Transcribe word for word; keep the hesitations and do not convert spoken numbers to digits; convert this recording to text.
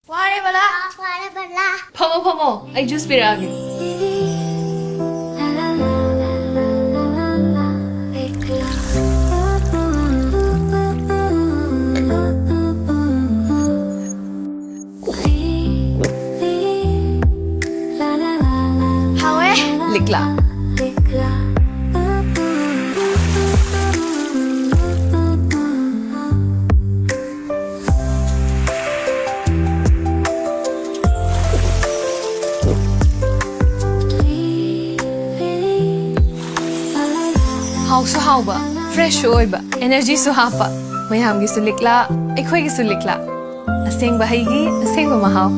ꯋꯥꯔꯦ ꯕꯂꯥ꯫ ꯋꯥꯔꯦ ꯕꯂꯥ꯫ ꯐꯝꯃꯣ, ꯐꯝꯃꯣ, ꯑꯩ ꯖꯨꯁ ꯄꯤꯔꯛꯑꯒꯦ꯫ ꯍꯥꯎꯋꯦ꯫ ꯂꯤꯛꯂꯥ꯫ ꯍꯥꯎꯁꯨ ꯍꯥꯎꯕ, ꯐ꯭ꯔꯦꯁꯁꯨ ꯑꯣꯏꯕ, ꯑꯦꯅꯔꯖꯤꯁꯨ ꯍꯥꯞꯄ꯫ ꯃꯌꯥꯝꯒꯤꯁꯨ ꯂꯤꯛꯂꯥ, ꯑꯩꯈꯣꯏꯒꯤꯁꯨ ꯂꯤꯛꯂꯥ꯫ ꯑꯁꯦꯡꯕ ꯍꯩꯒꯤ ꯑꯁꯦꯡꯕ ꯃꯍꯥꯎ꯫